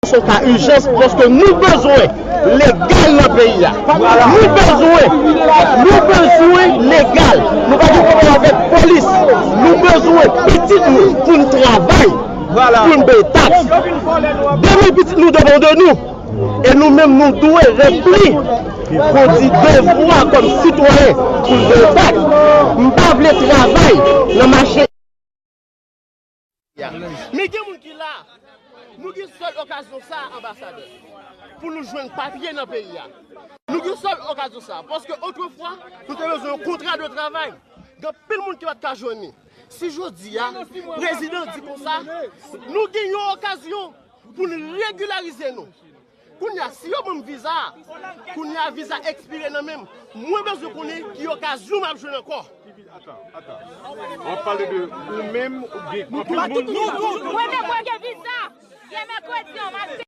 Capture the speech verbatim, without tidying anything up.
Se yon ka ijans, paske nou bezwen legal nan peyi a. Nou bezwen, nou bezwen legal. Nou pa gen pwoblèm avèk polis. Nou bezwen pitit nou pou n travay, pou n peye taks. Demen pitit nou depann de nou. E nou menm, nou dwe ranpli, pou di, devwa kòm sitwayen pou n peye taks. M pa vle travay nan mache. Men gen moun ki la, nou gen sèl okazyon sa, anbasadè, pou nou jwenn papye nan peyi a. Nou gen sèl okazyon sa, paske otrefwa, nou te bezwen yon kontra de travay. Gen anpil moun ki pa t ka jwenn li. Si jodi a, prezidan di konsa, nou gen yon okazyon pou n regilarize nou. Kounye a, si yo ban m viza, kounye a viza ekspire nan men m, mwen bezwen konnen ki okazyon m ap jwenn ankò. Atan, atan. W ap pale de ou menm oubyen anpil moun? Mwen menm mwen gen viza. Gen mèkredi an maten.